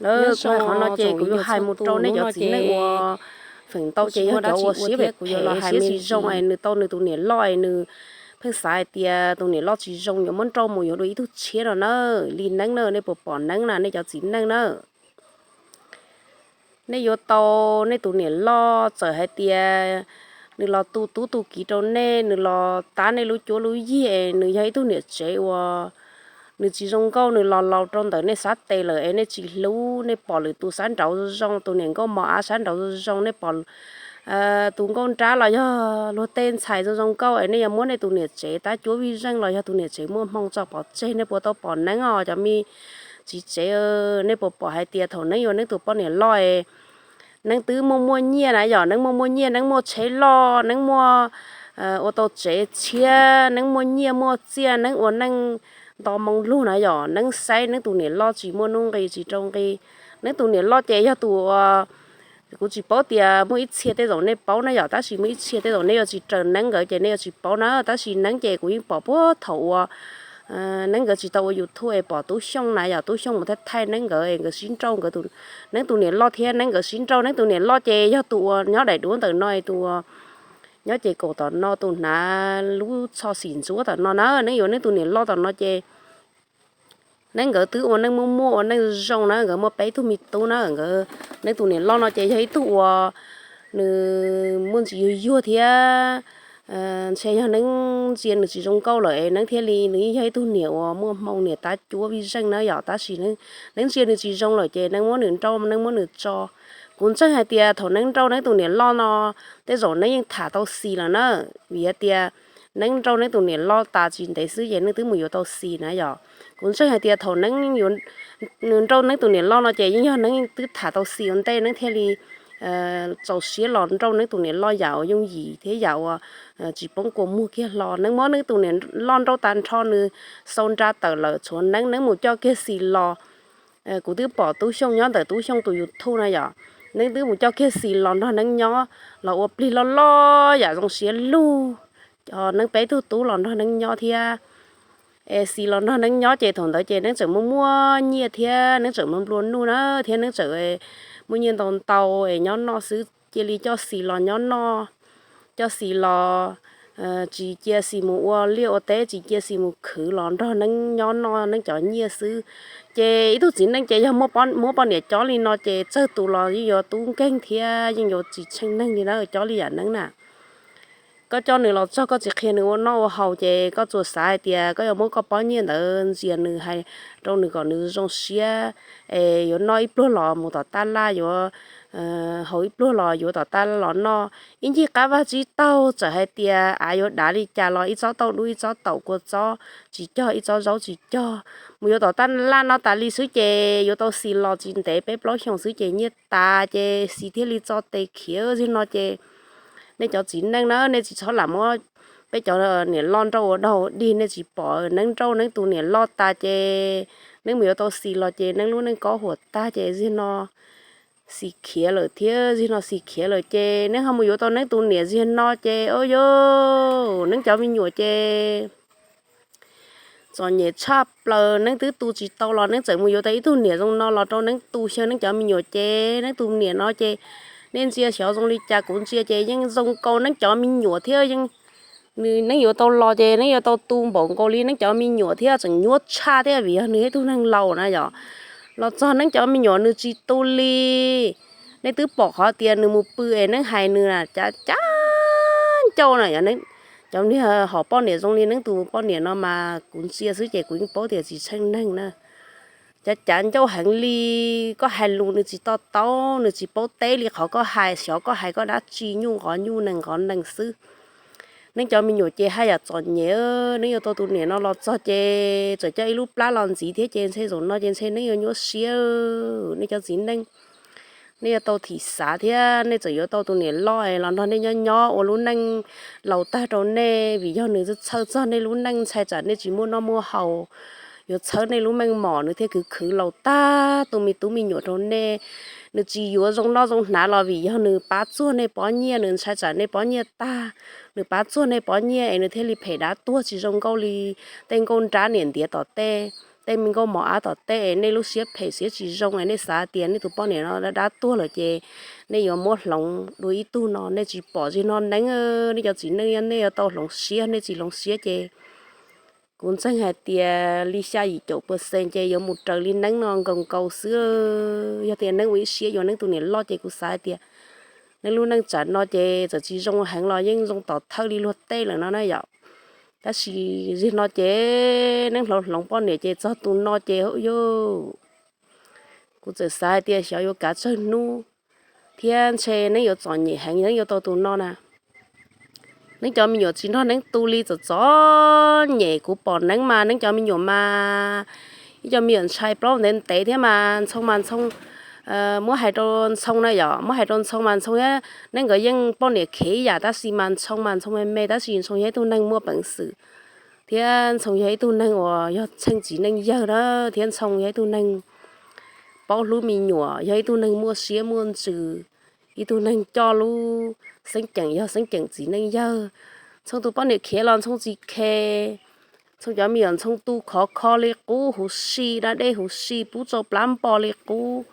Lawv, qhov no ces kuv yuav hais mus rau nej cov txiv neej uas feem ntau ces yog cov uas siab phem, kuv yuav los hais siab tsis zoo es nws tau nws tus niam loj es nws pheej xav hais tias tus niam loj tsis zoo yuav muab nrauj mus yuav dua ib tug tshiab no na. Li neeb na, nej puas pom neeb na nej cov txiv neej na? Nej yuav tau nej tus niam loj txawm hais tias nws los tu tub tu kiv rau nej, nws los tab nej lub cuab lub yig es nws yog ib tug niam tsev uas nws tsis zoo nkauj, nws los laus rau ntawm nej sab tes lawm es nej tsis hlub, nej pom lwm tus sab nraud zoo zoo, tus niam nkauj mos av sab nraud zoo zoo, nej pom tus nkauj nrab los yog luag tej ntxhais zoo zoo nkauj es nej yuav muab nej tus niam tsev tab cuab vij zeej los yog tus niam tsev muaj hmoo tso pov tseg. Nej puas tau pom neeb os cov me txiv tsev? Nej puas pom hais tias thaum neeb yuav neeb tus poj niam loj es neeb twb muaj muaj nyiaj na yom, neeb muaj muaj nyiaj, neeb muaj tsheb loj, neeb muaj ua tau tsev tshiab, neeb muaj nyiaj muaj txiaj, neeb ua neej nto moo lug na yom, neeb saib neeb tus niam loj tsis muaj nuj nqis tsis rau nqi. Neeb tus niam loj ces yog tus uas kuv tsis paub tias muaj ib txhia tej zaum nej paub na yom, tab sis muaj ib txhia tej zaum nej yuav tsis raws neeb nkawd ces nej yuav tsis paub na, tab sis neeb ces kuv yeej pom puag thaum uas neeb nkawd tsis tau ua YouTube es pom Tub Xyooj na yom, Tub Xyooj mus thaij thaij neeb nkawd es nkawd sib nrauj, neeb tus niam loj thiab neeb nkawd sib nrauj. Neeb tus niam loj ces yog tus uas nyob daim duab ntawm no es tus uas nyob ces kaum tom no tus hnav lub tsho xim ntsuab tom no na, neeb yuav neeb tus niam loj tom no ces neeb nkawd twb ua neej muaj muaj ua neej zoo na, nkawd muaj peb tug me tub na. Nkawd, neeb tus niam loj no ces yog ib tug uas nws muaj ntsis yuag yuag thiab ntshe yog neeb ntsia nws tsis zoo nkauj lawm es neeb thiaj li, nws yeej yog ib tug niam uas muaj hmoo niam tab cuab vij zeej na yom, tab sis neeb ntsia nws tsis zoo lawm ces neeb muab nws nrauj, neeb muab nws tso. Kuv ntseeg hais tias thaum neeb nrauj neeb tus niam loj no tej zaum neeb yeej tham tau xis lawm na, vim hais tias neeb nrauj neeb tus niam loj tas tsis ntev xwb ces neeb twb mus yuav tau xis na yom. Kuv ntseeg hais tias thaum neeb nrauj neeb tus niam loj no ces yeej yog neeb twb tham tau xis ua ntej neeb thiaj li txaus siab los nrauj neeb tus niam loj yam uas yooj yim thiab yam uas tsis poob kua muag kiag hlo. Neeb muab neeb tus niam loj nrauj tag nrho nws xau nra tawm lawm tshuav neeb, neeb mus coj kiag xis los. Kuv twb pom Tub Xyooj nyob ntawm Tub Xyooj tus YouTube na yom, neeb twb mus coj kiag xis los nrog neeb nyob, los ua plig loj loj yam zoo siab lug. Neeb peb tug tub los nrog neeb nyob thiab. Es xis los nrog neeb nyob ces thaum ntawd ces neeb tseem muaj muaj nyiaj thiab neeb tseem nplua nuj na, thiab neeb tseem muaj nyiaj ntau ntau es nyob noj xwb, cia li coj xis los nyob noj, coj xis los, tsis cia xis mus ua liaj ua teb, tsis cia xis mus khwv, los nrog neeb nyob noj neeb cov nyiaj xwb. Ces ib tug txiv neej ces yog muab poj niam cob li no ces tsawg tus los yeej yuav tub nkeeg thiab yeej yuav tsis tsheej neeg li na, cob li yam neeb na. Koj coj nws los txog koj tsis qhia nws ua noj ua haus ces koj tsuas xav hais tias koj yuav muab koj pob nyiaj ntawd ntxias nws, hais rau nws kom nws zoo siab, es yuav noj ib pluag los mus tom taj laj, yuav haus ib pluag los yuav tom taj laj los noj. Ib ncig qab vaj tsib taug txawm hais tias av yuav dav li cas los ib tsob tauj dub ib tsob taum kua txob tsis cog, ib tsob zaub tsis cog, mus yuav tom taj laj no tas li xwb ces yuav tau xis los tsis ntev peb plaub xyoos xwb ces nyiaj tas ces xis thiaj li txo tes khiav zig no ces nej cov txiv neej na, nej tsis txhob lam muab peb cov niam loj nrauj ua dog ua dig, nej tsis pom neeb nrauj neeb tus niam loj tas ces neeb mus yuav tau xis los ces neeb lub neej kob huam tag ces zig no xis khiav lawm thiab, zig no xis khiav lawm ces neeb ho mus yuav tau neeb tus niam zig no ces, o yos, neeb cov me nyuam ces txom nyem tshaj plaws. Neeb twb tu tsis tau los neeb tseem mus yuav tau ib tug niam zoo no los rau neeb tu, xyaw neeb cov me nyuam ces neeb tus niam no ces nej ntsia xyov zoo li cas, kuv ntsia ces yeej zoo nkaus neeb cov me nyuam thiab. Nws, neeb yuav tau los ces neeb yuav tau tu npaum nkaus li neeb cov me nyuam thiab, tseem nyuaj tshaj thiab vim yog nws ib tug neeg laus na yom. Los txog neeb cov me nyuam nws tsis tu li. Nej twb pom qhov tias nws mus pw es neeb hais nws na, cav cav ncauj na yom. Cov niag hom poj niam zoo li neeb tus poj niam no mas kuv ntsia xwb ces kuv yeej paub tias tsis tsheej neeg na. Cav cav ncauj heev li, koj hais lus nws tsis to taub, nws tsis paub teb li qhov koj hais, xyov koj hais koj dab tsi, nyuj nqov nyuj, nees nqov nees xwb. Neeb cov me nyuam ces haj yam txom nyem. Neeb yuav tau tus niam no los txog ces txawm coj ib lub plab los ntxiv thiab ces ntshe zaum no ces ntshe neeb yuav nyuaj siab. Nej cov txiv neej, nej yuav tau thim xav thiab nej txawm yuav tau tus niam loj los nrog nej nyob nyob ua lub neej laus tag rau nej, vim yog nws txhawj txog nej lub neej, ntshai tsam nej tsis muaj noj muaj haus, yuav txhawb nej lub meej mom, nws thiaj khwv khwv laus tag tu me tub me nyuam rau nej. Nws tsis yuav zoo noj zoo hnav los vim yog nws pab txuag nej pob nyiaj, nws ntshai tsam nej pob nyiaj tag, nws pab txuag nej pob nyiaj es nws thiaj li phem dab tuag tsis zoo nkauj li tej nkauj nrab niam ntiav tom tej. tej me nkauj mos av tom tej, nej lub siab phem siab tsis zoo es nej xav tias nej tus poj niam no dab tuag lawm ces nej yuav muab hloov dua ib tug no, nej tsis pom zig no neeb, nej cov txiv neej nej yuav tau hloov siab, nej tsis hloov siab ces kuv ntseeg hais tias li xya yim caum percent ces yuav mus raws li neeb no nkaus nkaus xwb. Yog tias neeb ua ib siab yuav neeb tus niam loj ces kuv xav hais tias neeb lub neej tsam no ces txawm tsis zoo heev los yeej zoo tom thawj li luag tej lawm no na yom. Tab sis zig no ces neeb hloov hloov poj niam ces txog tus no ces yog kuv txawm xav hais tias xyov yuav kav tsawg hnub thiab ntshe neeb yuav txom nyem heev neeb yuav tau tus no na. Neeb cov me nyuam tsis nrog neeb tu li txom txom nyem, kuv pom neeb mas neeb cov me nyuam mas ib co me nyuam ntshai plaub ntev ntev thiab mas Ntxhoo mas Ntxhoo, muab hais rau Ntxhoo na yom, muab hais rau Ntxhoo mas Ntxhoo thiab neeb nkawd yeej poj niam khiav ib yam tab sis mas Ntxhoo mas Ntxhoo me me tab sis Ntxhoo yog ib tug neeg muaj peev xwm thiab Ntxhoo yog ib tug neeg uas yog txheej txiv neej yawg na, thiab Ntxhoo yog ib tug neeg paub hlub me nyuam, yog ib tug neeg muaj siab muaj ntsws, ib tug neeg coj lub xeeb ceem yog xeeb ceem txiv neej yawg. Ntxhoo tus poj niam khiav los Ntxhoo tsis khe, Ntxhoo cov me nyuam Ntxhoo tu khov kho li qub, huv si da dej huv si pub tsau plab npo li qub.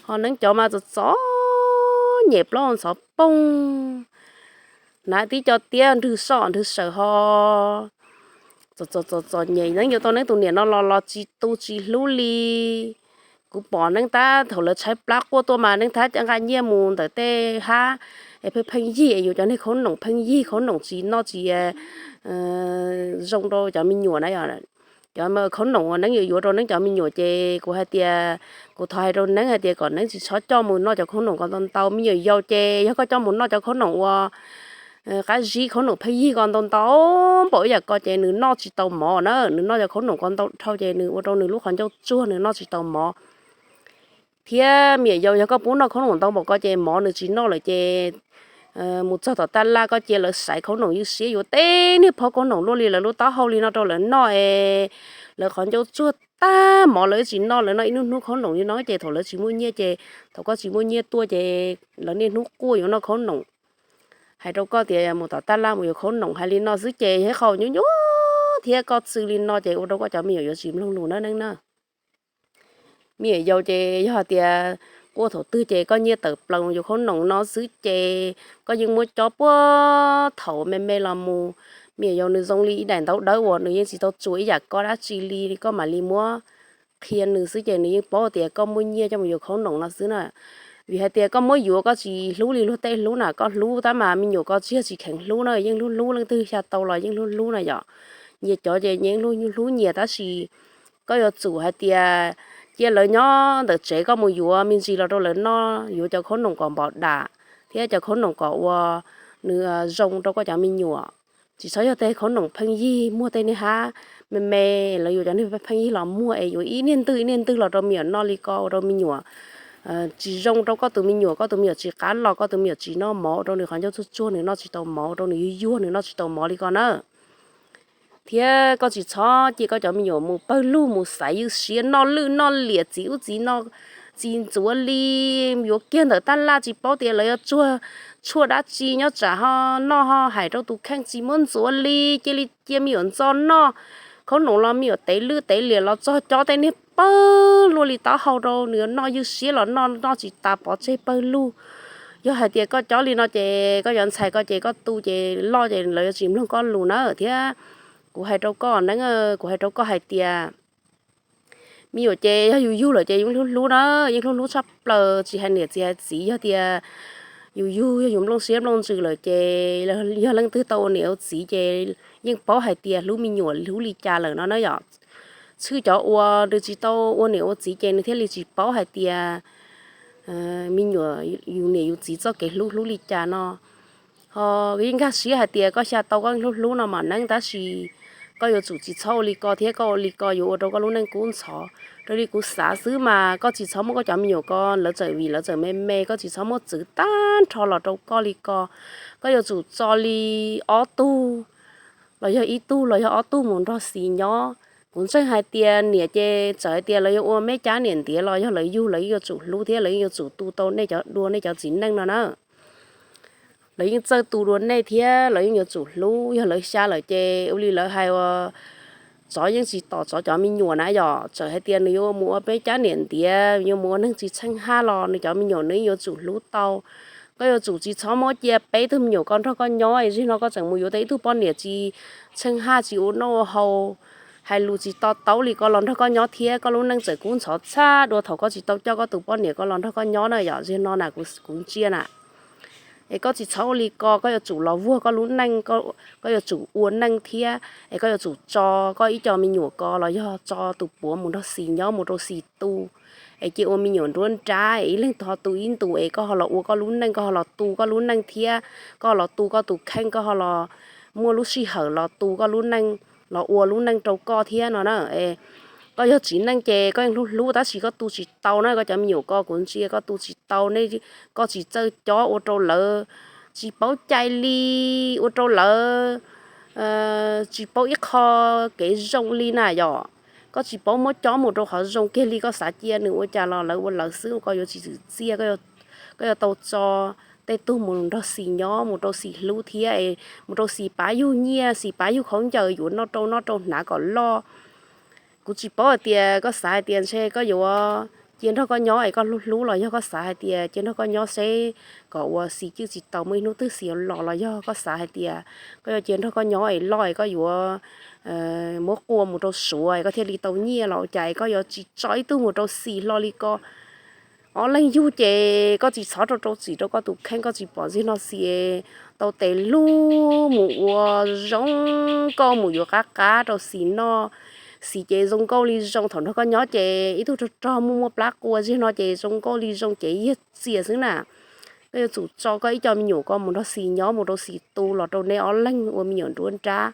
Ho neeb cov mas txom txom nyem plaub ntxhov poog, hnav tib co tiab nrwg soj nrwg saws ho txom txom txom nyem. Neeb yuav tau neeb tus niam no los los tsis tu tsis hlub li. Kuv pom neeb tab thaum lawv tshaib plab quaj tuaj mas neeb tab coj nqa nyiaj mus ntawm tej hab es pheej pheej yig es yuav cov niag khaub noom pheej yig, khaub noom tsis noj tsis zoo rau cov me nyuam na. Cov khaub noom uas neeb yuav yuav rau neeb cov me nyuam ces kuv hais tias, kuv thov hais rau neeb hais tias kom neeb tsis txhob coj mus noj cov khaub noom ko ntau ntau. Me nyuam yaus ces yog koj coj mus noj cov khaub noom uas qab zib, khaub noom pheej yig ko ntau ntau npaum ib yam ko ces nws noj tsis tau mov na, nws noj cov khaub noom ko ntau dhau ces nws ua rau nws lub qhov ncauj tsuag, nws noj tsis tau mov. Thiab me nyuam yaus yog koj pub noj khaub noom ntau npaum ko ces mov nws tsis noj lawm ces mus txog tom taj laj koj cia lawv xaiv khaub noom ywj siab yuav tej niag phaub khaub noom luaj li lawv lub taub hau li no rau lawv noj es lawv qhov ncauj tsuag tag mov lawv tsis noj, lawv noj ib hnub hnub khaub noom li no ces thaum lawv tsis muaj nyiaj ces thaum koj tsis muaj nyiaj tuaj ces lawv niaj hnub quaj yuav noj khaub noom. Hais rau koj tias mus tom taj laj mus yuav khaub noom hais li no xwb ces yog ib qho nyuaj nyuaj thiab koj txwj li no ces ua rau koj cov me nyuam yuav tsis mloog lus na neeb na. Me nyuam yaus ces yog hais tias quaj thaum twg ces koj nyiaj tawm plaws yuav khaub noom no xwb ces koj yeej muab cob puag thaum me me los mus. Me nyuam yaus nws zoo li ib daim ntaub dawb uas nws yeej tsis tau tsuas ib yam koj dab tsi li, koj mam li muab qhia nws xwb ces nws yeej paub tias koj muaj nyiaj coj mus yuav khaub noom no xwb na. Vim hais tias koj muab yuav koj tsis hlub li luag tej hlub na, koj hlub tab mas me nyuam ko tsis yog tsis kheev hlub na, yeej hlub hlub, leej twg xya tau los yeej hlub hlub na yom. Nyias cov ces nyias hlub hlub nyias tab sis koj yuav tsum hais tias cia lawv nyob ntawm tsev, koj mus yuav me ntsis los rau lawv noj, yuav cov khaub noom kom npau dam thiab cov khaub noom kom ua nws zoo rau koj cov me nyuam. Tsis txhob yog tej khaub noom pheej yig, muag tej niag hab me me, lawv yuav cov niag pheej yig los muag es yuav ib niag ntwg ib niag ntwg los rau me nyuam noj li ko ua rau me nyuam tsis zoo rau koj tus me nyuam, koj tus me nyuam tsis qab los, koj tus me nyuam tsis noj mov, ua rau nws qhov ncauj tsuag tsuag nws noj tsis tau mov, ua rau nws yuag yuag nws noj tsis tau mov li ko na. Thiab koj tsis txhob cia koj cov me nyuam mus pawg lug mus xaiv ywj siab noj lwj noj liam txiv ub txiv no, txiv ntxuav li, yuav kiag ntawm taj laj tsis paub tias lawv yuav tsuag tshuaj dab tsi nyob tsam ho noj ho hais rau tus kheej tsis muab ntxuav li, cia li cia me nyuam ntxo noj. Khaub noom los me nyuam tev lwj tev liam los txog cob tej niag pawg luaj li taub hau rau nws noj, ywj siab los noj noj tsis tas pov tseg pawg lug. Yog hais tias koj cob li no ces koj cov ntxhais ko ces koj tu ces loj ces lawv yuav tsis mloog koj lus na thiab. Kuv hais rau koj neeb, kuv hais rau koj hais tias me nyuam ces yog yus yug lawm ces yeej hlub hlub na, yeej hlub hlub tshaj plaws tsis hais niam tsis hais txiv. Yog tias yus yug yog yus nplooj siab nplooj ntsws lawm ces yog leej twg tau ua niam ua txiv ces yeej paub hais tias hlub me nyuam hlub li cas lawm no na yom. Txhwj cov uas nws tsis tau ua niam ua txiv ces nws thiaj li tsis paub hais tias me nyuam yus niam yus txiv txoj kev hlub hlub li cas no. Ho yeej nkag siab hais tias koj xya tau koj hlub hlub no mas neeb, tab sis koj yuav tsum tsis txhob ua li ko thiab koj ua li ko yuav ua rau koj lub neej kub ntxhov. Raws li kuv xav xwb mas koj tsis txhob muab koj cov me nyuam ko, lawv txawm vim lawv txawm me me, koj tsis txhob muab txwv tag nrho los rau koj li ko. Koj yuav tsum txo li ob tug los yog ib tug los yog ob tug mus nrog xis nyob. Kuv ntseeg hais tias niam ces txawm hais tias lawv yuav ua me cab niam ntiav los yog lawv yug lawv yeej yuav tsum hlub thiab lawv yeej yuav tsum tu tau nej cov dua nej cov txiv neej no na. Lawv yeej txawj tu dua nej thiab lawv yeej yuav tsum hlub. Yog lawv xya lawm ces ua li lawv hais uas tsov yeej tsis tom tsov cov me nyuam na yom. Txawm hais tias nws yuav mus ua peb cab niam ntiav, yuav mus ua neeg tsis txheej haj los nws cov me nyuam nws yuav tsum hlub tau. Koj yuav tsum tsis txhob muab cia peb tug me nyuam ko nrog koj nyob es zim no koj tseem mus yuav tau ib tug poj niam tsis txheej haj, tsis ua noj ua haus, hais lus tsis to taub li ko los nrog koj nyob thiab. Koj lub neej txawm kub ntxhov txhaj dua thaum koj tsis tau coj koj tus poj niam ko los nrog koj nyob na yom. Zim no na kuv ntsia na, es koj tsis txhob ua li ko, koj yuav tsum los vuag koj lub neej, koj yuav tsum ua neej thiab es koj yuav tsum tso koj ib co me nyuam ko los yog tso tus puav mus nrog xis nyob mus rau xis tu. Es cia ua me nyuam nruab nrab es ib leeg ho tu ib ntus es koj ho los ua koj lub neej, koj ho los tu koj lub neej thiab, koj ho los tu koj tus kheej, koj ho los muaj lub sij hawm los tu koj lub neej, los ua lub neej rau koj thiab no na. Koj yog txiv neej ces koj yeej hlub hlub tab sis koj tu tsis tau na, koj cov me nyuam ko kuv ntsia koj tu tsis tau ne. Koj tsis txawj cob ua rau lawv tsis paub cai li, ua rau lawv tsis paub ib qho kev zoo li na yom. Koj tsis paub muab cob mus rau qhov zoo kiag li, koj xav cia nws ua cas los lawv ua lawv xwb, koj yuav tsis txwm txiaj. Koj yuav tau tso tej tug mus nrog xis nyob, mus rau xis hlub thiab, mus rau xis pab yug nyiaj, xis pab yug khaub ncaws yuav noj rau noj rau hnav kom loj. Kuv tsis paub hais tias koj xav hais tias ntshe koj yuav cia nrog koj nyob es koj hlub hlub los yog koj xav hais tias cia nrog koj nyob seb kom ua xis cwj tsis tau muaj ib hnub twg xis yuav los los yog koj xav hais tias koj yuav cia nrog koj nyob es loj es koj yuav muab qua mus rau Suav es koj thiaj li tau nyiaj los ua cas es koj yuav tsis tso ib tug mus rau xis hlo li ko. Ob leeg yug ces koj tsis txhob rau rau txim rau koj tus kheej, koj tsis pom zim no xis tau tes lug mus ua zoo nkauj mus yuav qab qab rau xis noj. Xis ces zoo nkauj li zoo, thaum nrog koj nyob ces ib tug rog rog muaj muaj plab qua, zim no ces zoo nkauj li zoo ces yog txias xwb na. Koj yuav tsum tso koj ib co me nyuam ko mus nrog xis nyob mus rau xis tu los rau nej ob leeg ua me nyuam nruab nrab.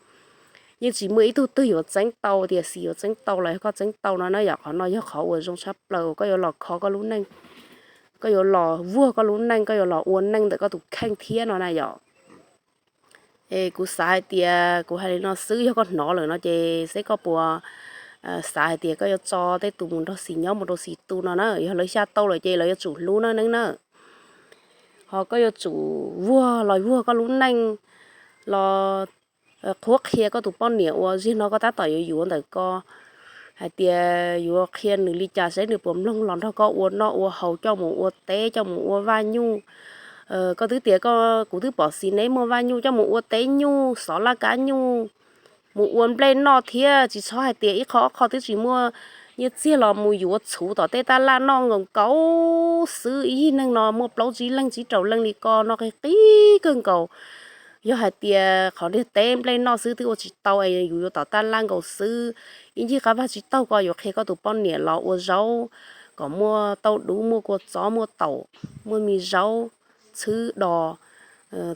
Yeej tsis muaj ib tug twg yuav txeeb tau tias xis yuav txeeb tau los yog koj txeeb tau no na yom. Qhov no yog qhov uas zoo tshaj plaws uas koj yuav los kho koj lub neej, koj yuav los vuag koj lub neej, koj yuav los ua neej ntawm koj tus kheej thiab no na yom. Es kuv xav hais tias kuv hais li no xwb, yog koj hnov lawm no ces seb koj puas xav hais tias koj yuav tso tej tus mus nrog xis nyob mus rau xis tu no na. Yog lawv xya tau lawm ces lawv yuav tsum hlub na neeb na. Ho koj yuav tsum vuag los vuag koj lub neej los qhuab qhia koj tus poj niam uas zim no koj tab tom yuav yuav ntawm ko hais tias yuav qhia nws li cas seb nws puas mloog los nrog koj ua noj ua haus, coj mus ua teb, coj mus ua vaj nyuj. Koj twb tias kuv twb pom xis neb muaj vaj nyuj, coj mus ua teb nyuj, xov laj kab nyuj, mus ua nplej noj thiab. Tsis txhob hais tias ib qho ob qho twb tsis muaj nyiaj txiag los mus yuav txhuv tom tej taj laj noj nkaus nkaus xwb. Ib yig neeg no muaj plaub tsib leeg tsib rau leej li koj noj qig qig kawg nkaus. Yog hais tias qhov ntiag teb nplej noj xwb twb ua tsis tau es yus yuav tom taj laj nkaus xwb. Ib ncig qab vaj tsib taug koj yuav qhia koj tus poj niam los ua zaub kom muaj tauj dub, muaj kua txob, muaj taum, muaj me zaub, txhwb dos,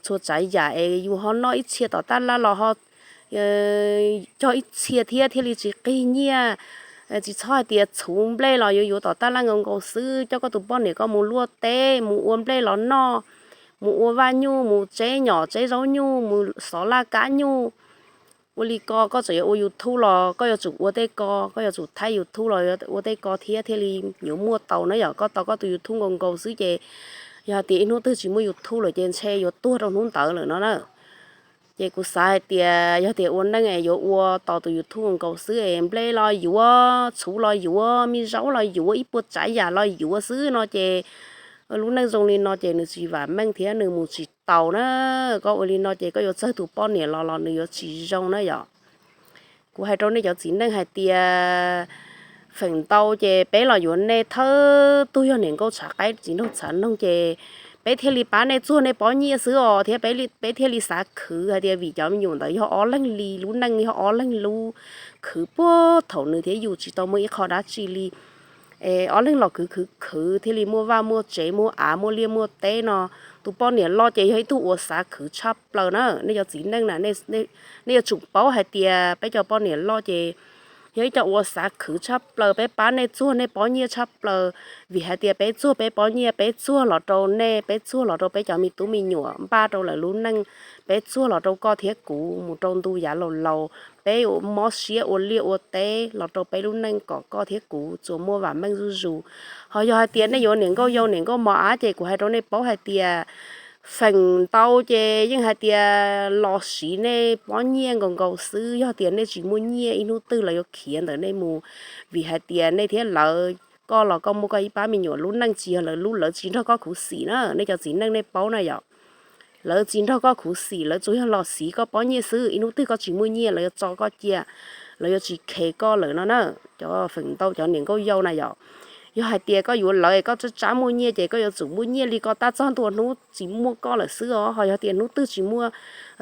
txhua tsav yam es yus ho noj ib txhia tom taj laj los ho cog ib txhia thiab thiaj li tsis qig nyiaj. Tsis txhob hais tias txhuv nplej los yuav yuav tom taj laj nkaus nkaus xwb. Coj koj tus poj niam koj mus luaj teb, mus ua nplej los noj, mus ua vaj nyuj, mus tseb nyom tseb zaub nyuj, mus xov laj kab nyuj. Ua li ko koj tseem yuav ua YouTube los koj yuav tsum ua tej ko, koj yuav tsum thaij YouTube los ua tej ko thiab thiaj li yuav muaj tau na yom. Koj tau koj tus YouTube nkaus nkaus xwb ces yog hais tias ib hnub twg tsis muaj YouTube lawm ces ntshe yuav tuag rau hnub ntawd lawm no na. Ces kuv xav hais tias yog tias ua neej es yuav ua tos tus YouTube nkaus xwb es nplej los yuav, txhuv los yuav, me zaub los yuav, ib puas tsav yam los yuav xwb no ces lub neej zoo li no ces nws tsis vam meej thiab nws mus tsis taus na. Koj ua li no ces koj yuav txawg tus poj niam los los nws yuav tsis zoo na yom. Kuv hais rau nej cov txiv neej hais tias feem ntau ces peb los yuav nej thawj tug yog niam nkauj tshav qaib txiv nraug txhav noog ces peb thiaj li pab nej txuag nej pob nyiaj xwb os thiab peb thiaj li xav khwv hais tias vim cov me nyuam ntawd yog ob leeg li, lub neej yog ob leeg lub, khwv puag thaum nws thiab yus tsis tau muaj ib qho dab tsi li. Es ob leeg los khwv khwv khwv thiaj li muaj vaj muaj tsev, muaj av muaj liaj muaj teb no. Tus poj niam loj ces yog ib tug uas xav khwv tshaj plaws na. Nej cov txiv neej na, nej yuav tsum paub hais tias peb cov poj niam loj ces yog ib co uas xav khwv tshaj plaws, peb pab nej txuag nej pob nyiaj tshaj plaws. Vim hais tias peb txuag peb pob nyiaj, peb txuag los rau nej, peb txuag los rau peb cov me tub me nyuam, npaj rau lawv lub neej, peb txuag los rau koj thiab kuv mus rau ntu yav laus laus, peb mob siab ua liaj ua teb los rau peb lub neej kom koj thiab kuv tsuas muaj vam meej zuj zus. Ho yog hais tias nej yuav niam nkauj yau niam nkauj mos ab ces kuv hais rau nej paub hais tias Feem ntau ces yeej hais tias los siv nej pob nyiaj nkaus nkaus xwb, yog tias nej tsis muaj nyiaj ib hnub twg lawv yuav khiav ntawm nej mus, vim hais tias nej thiab lawv, koj los koj muaj koj ib pab me nyuam, lub neej tsis yog lawv lub, lawv tsis nrog koj khuv xim na, nej cov txiv neej nej paub na yom. Lawv tsis nrog koj khuv xim, lawv tsuas yog los siv koj pob nyiaj xwb, ib hnub twg koj tsis muaj nyiaj lawv yuav tso koj cia, lawv yuav tsis khe koj lawm no na. Cov feem ntau cov niam nkauj yau na yom, yog hais tias koj yuav lawv koj tsab tsab muaj nyiaj ces koj yuav tsum muaj nyiaj li koj tab txog ntua hnub tsis muaj koj lawm xwb os. Ho yog tias hnub twg tsis muaj,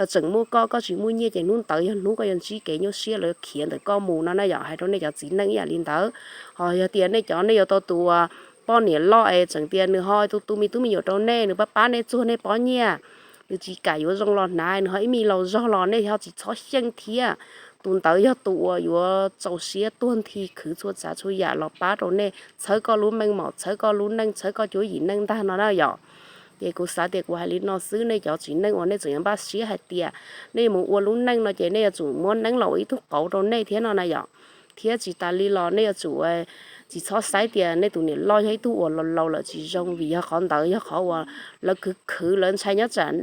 tseem muaj koj, koj tsis muaj nyiaj ces hnub ntawd yog hnub koj yuav ntsib kev nyuaj siab, lawv yuav khiav ntawm koj mus no na yom. Hais rau nej cov txiv neej ib yam li ntawd. Ho yog tias nej cov nej yuav tau tus poj niam loj es tseem tias nws ho tu tu me tub me nyuam rau nej, nws pab pab nej txuag nej pob nyiaj, nws tsis kam yuav zoo los hnav, nws ho ib me laus zog los nej ho tsis txhob xyeej thiab. Tus ntawd yog tus uas yuav txaus siab tuag nthi khwv txhua tsav txhua yam los pab rau nej, txhawb koj lub meej mom, txhawb koj lub neej, txhawb koj cuab yim neej ntag no na yom. Ces kuv xav tias kuv hais li no xwb, nej cov txiv neej uas nej tseem yuav npaj siab hais tias nej mus ua lub neej no ces nej yuav tsum muab neeb los ua ib tug qauv rau nej thiab no na yom. Thiab tsis tas li los nej yuav tsum tsis txhob xaiv tias nej tus niam loj yog ib tug uas laus laus lawm tsis zoo, vim yog qhov ntawd yog qhov uas lawv khwv khwv, lawv ntshai nyob tsam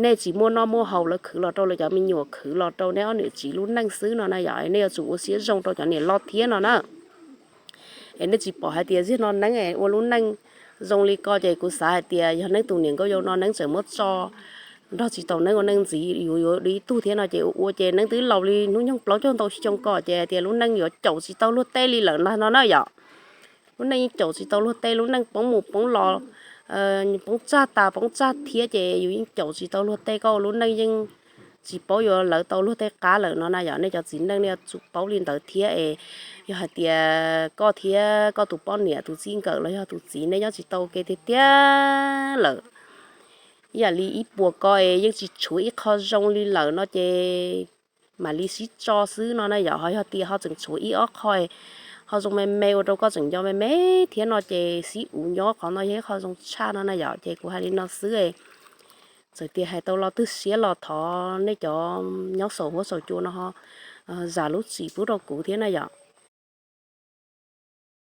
nej tsis muaj noj muaj haus, lawv khwv los rau lawv cov me nyuam, khwv los rau nej ob niam txiv lub neej xwb no na yom. Nej yuav tsum ua siab zoo rau cov niam loj thiab no na. Es nej tsis pom hais tias ziag no neeb es ua lub neej zoo li ko ces kuv xav hais tias yog neeb tus niam nkauj yau no neeb tseem muab tso nrog tsis tau neeb ua neej ntxiv, yuav yuav ib tug thiab no ces ua ua ces neeb twb laus li hnub nyoog plaub caug ntau xyoo ko ces hais tias lub neej yuav caum tsis tau luag tej li lawm ntag no na yom. Lub neej yeej caum tsis tau luag tej, lub neej poob mus poob los, poob tsag tas poob tsag thiab ces yus yeej caum tsis tau luag tej, koj ua lub neej yeej tsis paub yuav lawv tau luag tej qab lawm no na yom. Nej cov txiv neej nej yuav tsum paub li ntawd thiab es yog hais tias koj thiab koj tus poj niam tus txij nkawm los yog tus txiv nej nyob tsis tau ua ke tiag tiag lawm, ib yam li ib puas ko es yeej tsis tshuav ib qho zoo li lawm no ces mam li sib tso xwb no na yom. Ho yog tias ho tseem tshuav ib ob qho ho zoo me me ua rau koj tseem nco me me thiab no ces sib uv nyob, qhov no yog ib qho zoo tshaj no na yom. Ces kuv hais li no xwb, txawm tias hais tau lo twg siab los thov nej cov nyob saum huab saum cua no ho zam lub txim pub rau kuv thiab na yom.